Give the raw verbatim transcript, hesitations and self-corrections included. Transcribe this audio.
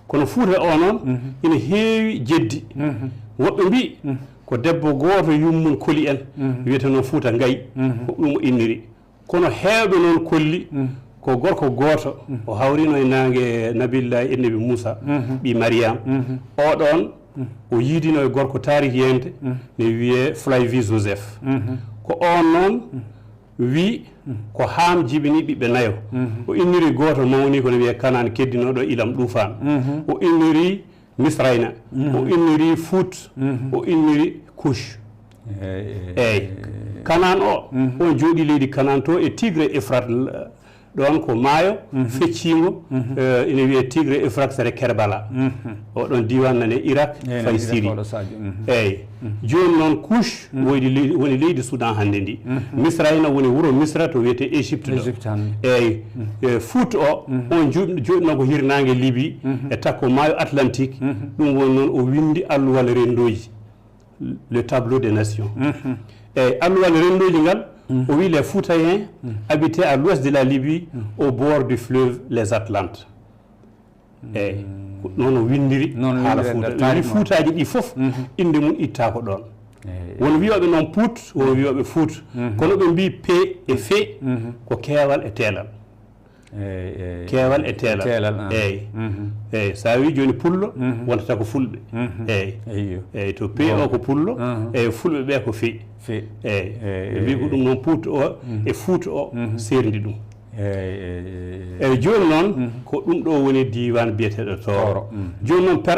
Kono Fuuta o noon ina heewi jeddi. Woɓɓe mbiyi ko debbo gooto yummum koli en, wiyetenoo Fuuta Ngayi, ko ɗum o inniri. Kono heewɓe noon kolli ko gorko gooto, o hawrino e naange Nabillahi Annabi Muusa, ɓii Mariyam. O ɗoon, o yiidino e gorko taarikiyeente, ne wiyee Flavie Joseph. Ko oon noon wi ko Haam jibini ɓiɓɓe nayo. O inniri gooto mawni ko ne wiyee Kanaan keddinooɗo ilam ɗuufaan. O inniri Misrayna, o inniri Fuut, o inniri Kush. Eey. Kanaan o, on jooɗi leydi Kanaan to e Tigre Efrat, l-, ɗoon ko maayo fecciingo, eh, ina wiyee Tigre Efrat sere Kerbala. O ɗoon diiwaan nane Irak, fay Siri. Eey. Jooni noon Kush woydi ley-, woni leydi Sudan hannde ndi. Misrayna woni wuro Misra to wiyetee Égypte ɗo. Égypte hannde. Eey. Eh, Fuut o, on jooɗ-, jooɗinoo ko hirnaange Libi, e takko maayo Atlantique. Ɗum woni noon o winndi alluwal renndooji, le tableau des nations. Eey, alluwal renndooji ngal, o wi les Foutayens habitaient à l'ouest de la Libye, au bord du fleuve les Atlantes. Eey, ko noon o winndiri. Noon o haala winndiri Fuuta. Nder taarikh. Wi Fuutaaji ɗi fof, innde mum ittaako ɗoon. Eey, eey. Won wiyooɓe noon Puut, won wiyooɓe Fuut. Kono ɓe mbiyi P e Fe ko keewal e teelal. Eey, eey. Keewal e teelal. Teelal, ah. Eey. Eey, so a wii jooni Pullo, wontata ko Fulɓe. Eey. Eyyo. Eey, to P o ko Pullo, eey, Fulɓe ɓe ko Fe. Fe. Eey. Eey, ɓe mbiyi ko ɗum noon Puut o e Fuut o seerndi ɗum. Eey, eey, eey, eey. Eey, jooni noon, ko ɗum ɗo woni diiwaan biyeteeɗo Tooro. Tooro, mm. Jooni noon, per-